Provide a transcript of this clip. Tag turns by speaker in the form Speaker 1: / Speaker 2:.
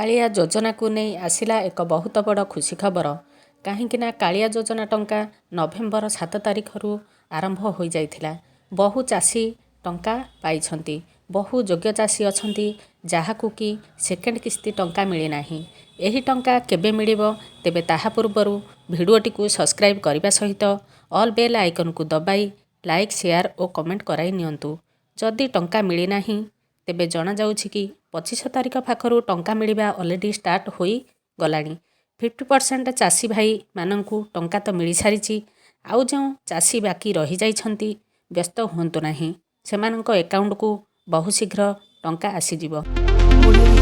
Speaker 1: କାଳିଆ ଯୋଜନାକୁ ନେଇ ଆସିଲା ଏକ ବହୁତ ବଡ଼ ଖୁସି ଖବର। କାହିଁକିନା କାଳିଆ ଯୋଜନା ଟଙ୍କା ନଭେମ୍ବର 7 ତାରିଖରୁ ଆରମ୍ଭ ହୋଇଯାଇଥିଲା। ବହୁ ଚାଷୀ ଟଙ୍କା ପାଇଛନ୍ତି। ବହୁ ଯୋଗ୍ୟ ଚାଷୀ ଅଛନ୍ତି, ଯାହାକୁ କି ସେକେଣ୍ଡ କିସ୍ତି ଟଙ୍କା ମିଳିନାହିଁ। ଏହି ଟଙ୍କା କେବେ ମିଳିବ? ତେବେ ତାହା ପୂର୍ବରୁ ଭିଡ଼ିଓଟିକୁ ସବସ୍କ୍ରାଇବ୍ କରିବା ସହିତ ଅଲ୍ ବେଲ୍ ଆଇକନ୍କୁ ଦବାଇ ଲାଇକ୍, ସେୟାର ଓ କମେଣ୍ଟ କରାଇ ନିଅନ୍ତୁ। ଯଦି ଟଙ୍କା ମିଳିନାହିଁ, ତେବେ ଜଣାଯାଉଛି କି 25 ତାରିଖ ପାଖରୁ ଟଙ୍କା ମିଳିବା ଅଲରେଡ଼ି ଷ୍ଟାର୍ଟ ହୋଇଗଲାଣି। 50% ଚାଷୀ ଭାଇମାନଙ୍କୁ ଟଙ୍କା ତ ମିଳିସାରିଛି। ଆଉ ଯେଉଁ ଚାଷୀ ବାକି ରହିଯାଇଛନ୍ତି, ବ୍ୟସ୍ତ ହୁଅନ୍ତୁ ନାହିଁ, ସେମାନଙ୍କ ଆକାଉଣ୍ଟକୁ ବହୁ ଶୀଘ୍ର ଟଙ୍କା ଆସିଯିବ।
Speaker 2: Audio.